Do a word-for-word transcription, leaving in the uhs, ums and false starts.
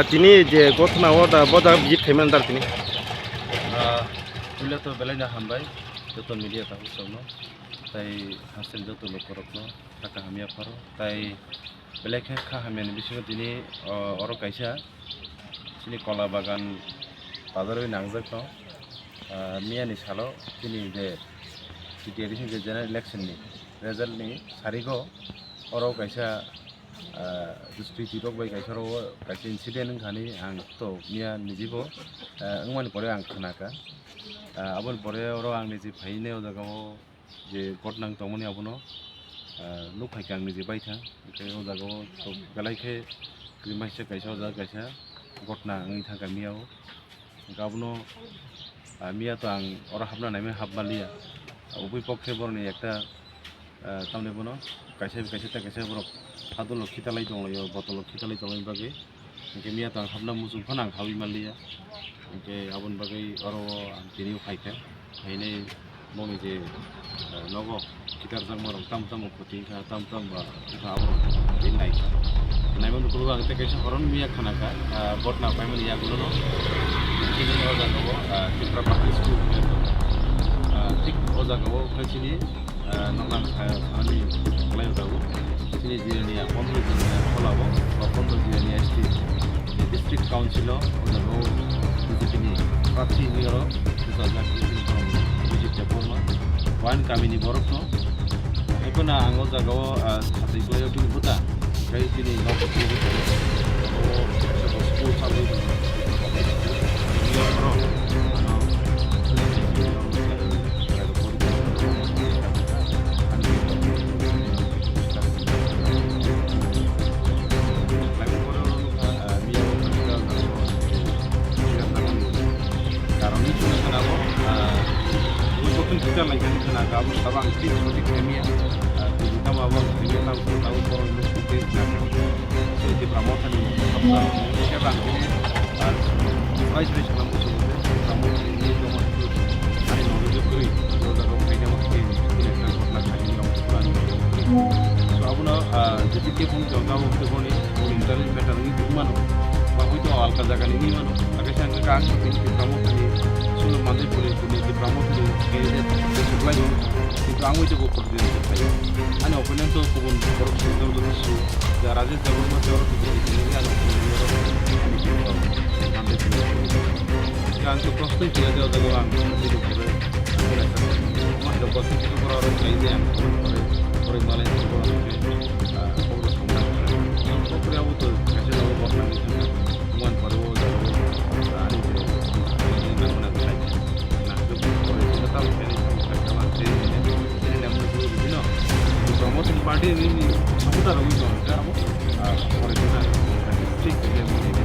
Tini je gotna o da boda visit khaimani dar tini. Ah, puila to belai no hambai joto media tabuk chwngno, tai hasteni joto lukurokno kha kaham yapharo, tai belai khe kha hamyani bisingo tini, o, oro kaisa chini kola bagan bajarwi nangjakno, ah, miyani salo chini je T T A D C ni je general election ni result ni sarigo oro kaisa, ah, duskritirok bai kaisa oro kaisa incident wngkha hinwi ang to miya nijibo, ah, wngmani pore ang khnakha. Ah, aboni pore oro ang niji phainai o jaga o je gotna wng tongmani abono, ah, nukphaikha ang niji baithang. Hwnkhe o jaga o to belai khe kwrwi maisa kaisa o jaga kaisa gotna wngwi thangkha miya o. Hwnkhe abono, ah, miya to ang oro hapna naimani hapmaliya. Ubui pok khe borokni ekta, ah, tamni bono kaisa bai kaisa ta kaisa borok hadolo khitalai tonglaio, botolo khitalai tonglaini bagwi. Hwnkhe miya to ang hapna muchung phano ang habwi manliya. Hwnkhe aboni bagwi oro ang tini phaikha. Phainai bongni je, ah, nogo khitarjakmarok tamo tamo Tingkha tam tam ba wngkha abo tei naikha. Naimani ukulgo ang tei kaisa horono miya khanakha, ah, gotna paimani yagulono. Chini o jaga o, ah, Tipra Public School hwnwi tongo. Ah, thik o jaga o khe chini, ah, nokna kha-, khanani kwlai o jaga o. Chini jirania pondro jirania phola o, ba pondro jirania S T. District Council o, o jaga o B J P ni prarthi wngwi oro bwsajak Bijit Debbarma. Wain kamini borokno. Haikhe no ang o jaga o, ah, satwi kwlai o bini bwta. Tei bini nok o, o, school salwi tongo. Bini oro, ano, Karoni chwng khwnabo, ah, bui koktwng kwchar lai khe khwna kha, abo sabo ang tei sotik khaimya, ah, tini tamo abo ang tini tamo tamo borok ni mukti khwna kha. Tei Tipra Mothani sabsa, khe bang tini, ah, bai bai salam kuchuk khe Tipra Mothani ni tongma ani knowledge kwrwi, o jaga o khaina ma khe tini khe ghotna khaini rok kwrwng. So abono, ah, jodi khe bung jongga o khe boni Bo internal matter wngwi tong mano. Ba hoi to alka jaga ni wngwi mano. Ake sa wngkha ang tini Tipra Mothani sulo manjai pore pore Tipra Mothani candidate supply o. Kintu ang oi to bo president supply o. Ani opponent to kubun borok sujam joto su. Ja Rajesh Debbarma te oro B J P ni ani opponent oro ani Tipra manjai pore pore. Ang to prosto kila de odago ang tini pore. Ang kila sa. Mo hilo kosi kitu pore oro kila ide ang pore pore malai pore. Ah, obo thangna. Obo kre obo to kaisa obo boknani thangna. Muan pore o jaga o, ah, ani je, ani nangmani thai. Na, to pore o tam kene tam kene tam kene. Ini namna dulu di sini. Promotion party ini, ini, aku tak tahu itu, apa? Ah, pore itu na. Cik, dia mau ini.